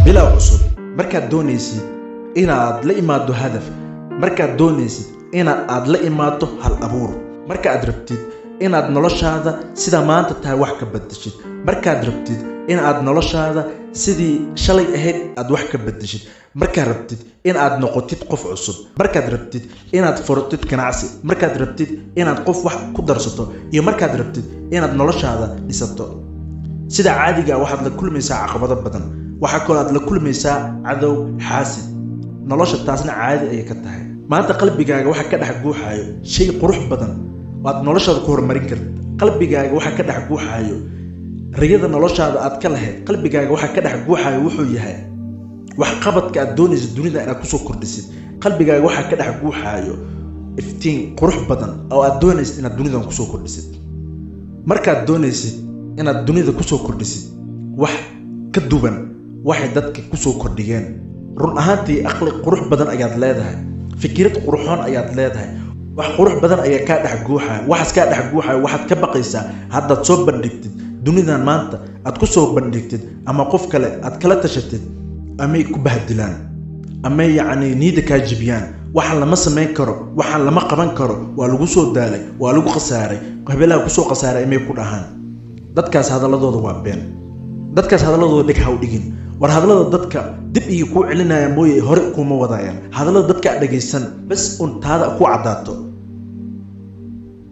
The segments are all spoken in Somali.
Bilow cusub. Markaad doonaysid inaad la imaado hadaf, markaad doonaysid aad la imaado hal abuur, marka aad rabtid inaad noloshaada sida maanta tahay wax ka bedeshid, markaad rabtid in aad noloshaada sidii shalay ahayd aad wax ka bedeshid, markaad rabtid in aad noqotid qof cusub, markaad rabtid inaad furatid ganacsi, markaad rabtid inaad qof wax ku darsato, iyo markaad rabtid inaad noloshaada dhisato, sida caadiga ah waxaad la kulmaysaa caqabado badan. Waxaa kaloo aad la kulmaysaa cadow, xaasid. Nolosha taasna caadi ayay ka tahay. Maanta qalbigaaga waxa ka dhex guuxaayo shay qurux badan oo aad noloshaada ku horumarin kartid. Qalbigaaga waxa ka dhex guuxaayo riyada noloshaada aad ka lahayd. Qalbigaaga waxa ka dhex guuxaayo wuxuu yahay waxqabadka aad doonaysid dunida inaad kusoo kordhisid. Qalbigaaga waxa ka dhex guuxaayo iftiin qurux badan oo aad doonaysid inaad dunidan kusoo kordhisid. Markaad doonaysid inaad dunida kusoo kordhisid wax ka duwan waxay dadka kusoo kordhiyeen, run ahaantii aqli qurux badan ayaad leedahay, fikirad qurxoon ayaad leedahay, wax qurux badan ayaa kaa dhex guuxaya. Waxaas kaa dhex guuxaya waxaad ka baqaysaa haddaad soo bandhigtid dunidan maanta aad ku soo bandhigtid ama qof kale aad kala tashatid, amay ku bahdilaan, amay yacni niyadda kaa jibiyaan. Waxaan lama samayn karo, waxaan lama qaban karo, waa lagu soo daalay, waa lagu khasaaray, hebelaha kusoo khasaaray amay ku dhahaan. Dadkaas hadalladooda waa been. Dadkaas hadalladooda dheg ha u dhigin. War hadallada dadka dib iyo kuu celinaya mooye, hore kuma wadaayaan. Hadallada dadka aad dhegaysan, bas un taada ku caddaato.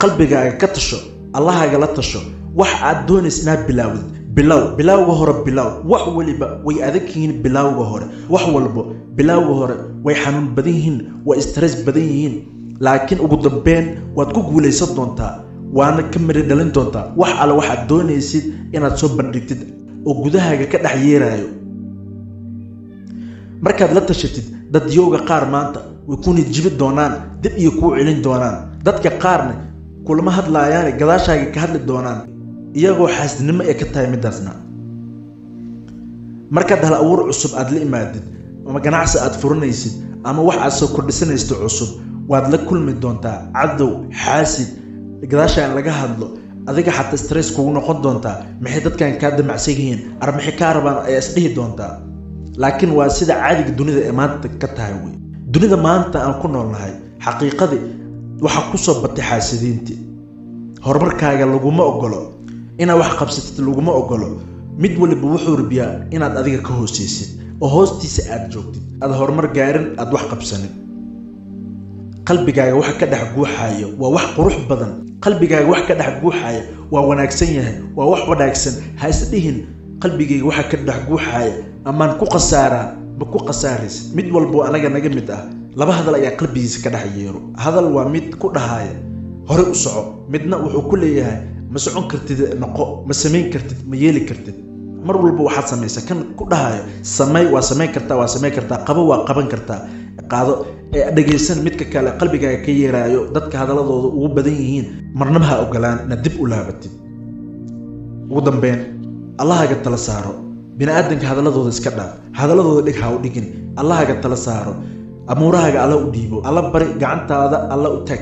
Qalbigaaga ka tasho, Allahaaga la tasho. Wax aad doonaysa inaad bilaawdid, bilow. Bilowga hore bilow. Wax waliba way adag yihiin bilowga hore. Wax walbo bilowga hore way xanuun badan yihiin, way stress badan yihiin, laakiin ugu dambeyn waad ku guulaysan doontaa, waana ka miri dhalin doontaa wax alle waxaad doonaysid inaad soo bandhigtid oo gudahaaga ka dhex yeeraayo. Markaad la tashatid dadyowga qaar maanta, way kuna jibi doonaan, dib iyo kuu celin doonaan. Dadka qaarna kulama hadlaayaane, gadaashaaga ka hadli doonaan, iyagoo xaasidnimo ee ka tahay midaasna. Markaad hal abuur cusub aad la imaadid, ama ganacsi aad furanaysid, ama wax aad soo kordhisanaysid cusub, waad la kulmi doontaa cadow, xaasid, gadaashaan laga hadlo. Adiga xataa stress kugu noqon doontaa. Maxay dadkan kaa damacsan yihiin? Ar maxay kaa rabaan ayaa isdhihi doontaa. Laakiin waa sida caadiga dunida ee maanta ka tahay wey. Dunida maanta aan ku noolnahay, xaqiiqadii waxaa kusoo batay xaasidiintii. Horumarkaaga laguma ogolo, inaad wax qabsatid laguma ogolo. Mid waliba wuxuu rabiyaa inaad adiga ka hooseysid oo hoostiisa aad joogtid, aad horumar gaarin, aad wax qabsanin. Qalbigaaga waxa ka dhex guuxayo waa wax qurux badan. Qalbigaaga wax ka dhex guuxaya waa wanaagsan yahay, waa wax wanaagsan. Ha isdhihin "Qalbigayga waxa ka dhex guuxaya amaan ku khasaaraa." Ma ku khasaaraysid. Mid walbo anaga naga mid ah laba hadal ayaa qalbigiisa ka dhex yeero. Hadal waa mid ku dhahaya "Hore u soco." Midna wuxuu ku leeyahay "Ma socon kartid, noqo, ma samayn kartid, ma yeeli kartid." Mar walba waxaad samaysaa kan ku dhahayo "Samay, waa samayn kartaa, waa samayn kartaa, qabo, waa qaban kartaa, qaado." Ee dhegaysan midka kale qalbigaaga ka yeeraayo. Dadka hadaladooda ugu badan yihiin marnaba ha ogolaan inaad dib u laabatid. Ugu dambeyn, Allahaaga tala saaro. Bini-aadanka hadaladooda iska dhaaf, hadaladooda dhig ha u dhigin. Allahaaga tala saaro, amuurahaaga Alla u dhiibo, Alla bari, gacantaada Alla u tag.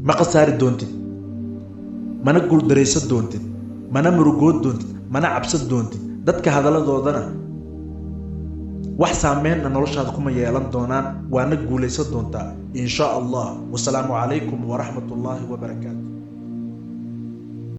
Ma khasaari doontid, mana guuldaraysan doontid, mana murugood doontid, mana cabsan doontid. Dadka hadaladoodana wax saameynna noloshaada kuma yeelan doonaan, waana guulaysan doontaa, in sha Allah. Wasalaamu calaykum waraxmat ullaahi wabarakaatu.